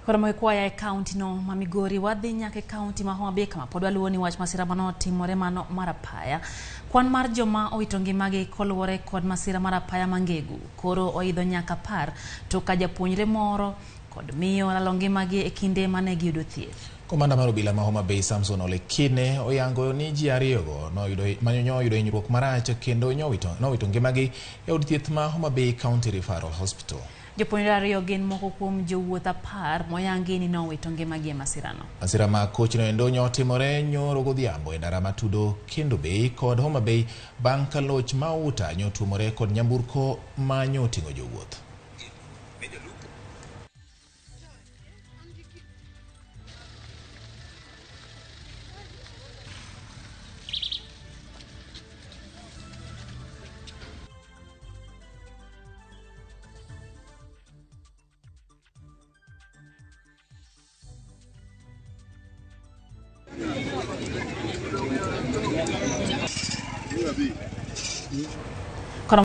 Koro mokwaya e kaunti no ma Migori wadhi nyaka e kaunti ma Homa Bay kama pod waluwo ni wach masira manotimore mano mar apaya. Kwan mar joma owito ngimagi koluwore kod masira mar apaya ma Ngegu koro oidho nyaka 10 to ka japuonjre moro kod miyo olalo ngimagi e kinde mane giyudo thieth. Komanda mar obila ma Homa Bay Samson Ole Kine oyango ni ji ariyogo noyudo hinyruok marach kendo nowito ngimagi e od thieth ma Homa Bay County Referral Hospital. Jopuonjre ariyo gin moko kuom jowuoth 10 moyangi ni nowito ngimagi e masirano. Masira ma kochno endo nyotimore nyoro godhiambo e ndara matudo Kendu Bay kod Homa Bay bang' ka loch mauta nyotuomore kod nyamburko ma nyoting'o jowuoth.